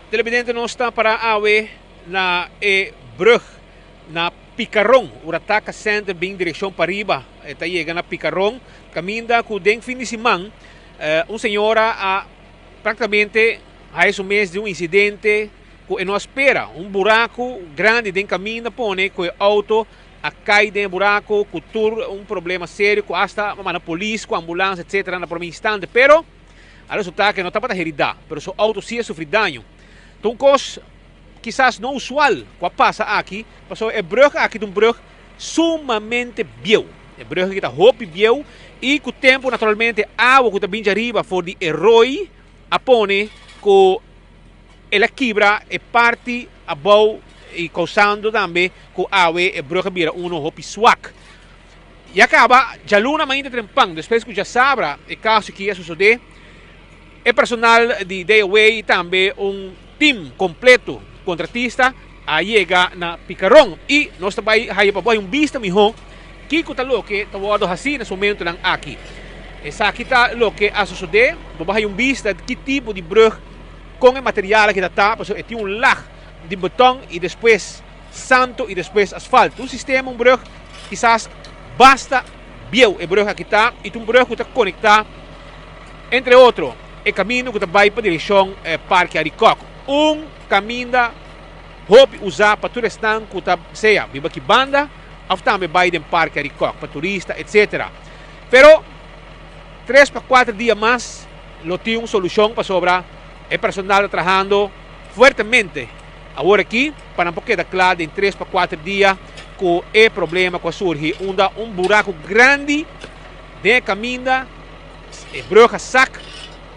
Televidente nos ta para awe na e brug na Picaron. Urataka Center bin direccion pariba. E ta yega na Picaron. Caminda cu den fin di siman un señora a practicamente haya su mes di un incidente cu e no a spera. Un buraco grandi den caminda pone cu e auto a cay den e buraco cu tur un problema serio cu hasta a manda polis cu ambulance etc. Na prome instante. Pero A resultá ku e no tabata heridá, pero su outo sí a sufri daño. Ta un kos kisas no usual ku a pasa aki, pasobra e brùg aki ta un brùg sumamente bieu. E brùg aki ta hopi bieu i ku tempu naturalmente awa ku ta bin djariba for di e roi a pone ku el a kibra e parti abou i kousando tambe ku awe e brùg a bira unu hopi swak. Ya caba djaluna mainta trempan, despues cu djasabra e caso aki a sosode, e personal di DOW y tambe un team completo contratista a yega na Picaron y nos ta bay haya pa bo hay un bista miho kico ta loke ta wordo haci na su momentonan aki. Esaki ta loke a sosode, bo bay haya un bista ki tipo di brug con e material aki ta ta, pasobra e tin un lag di beton y despues santo y despues asfalto. Un sistema, un brug kisas basta bieu e brug aki ta y ta un brug cu ta conecta entre otro e camino cu ta bay pa direccion Parke Arikok. Un caminda hopi usa pa tur esnan cu ta sea biba aki banda of tambe bay den Parke Arikok pa turista etc. Pero tres pa cuater dia mas lo tin un solucion pasobra e personal ta trahando fuertemente Awor aki, pa nan por keda kla den tres pa kuater dia ku e problema ku a surgi unda un buraku grandi den e kaminda, e brug a sak,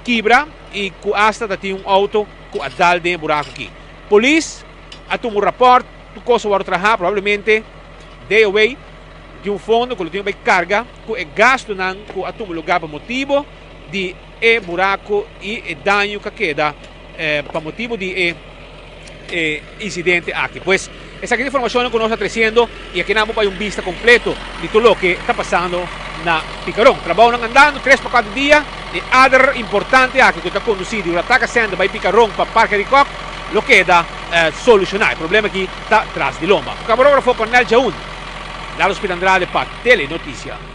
kibra i ku asta ta tin un outo ku a dal den e buraku aki. Polis a tuma un rapòrt, tur kos a wòrdu traha, probablemente DOW tin un fondo ku lo tin ku bai karga ku e gastunan ku a tuma lugá pa motibu di e buraku i e daño ku a keda pa motibu di e insidente aki. Pues esaki ta informashonnan ku nos ta tresiendo i aki nan bo bai un bista kompleto di tur loke ta pasando na Picaron. Trabounan andando tres pa kuater dia. E ader importante aki ku ta kondusí di Urataka Center bai Picaron pa Parke Rikòk lo keda solushoná. E problema aki ta tras di lomba. Ku kamarógrafo Cornel Jaun, Lalo Spit Andrade pa Telenoticia.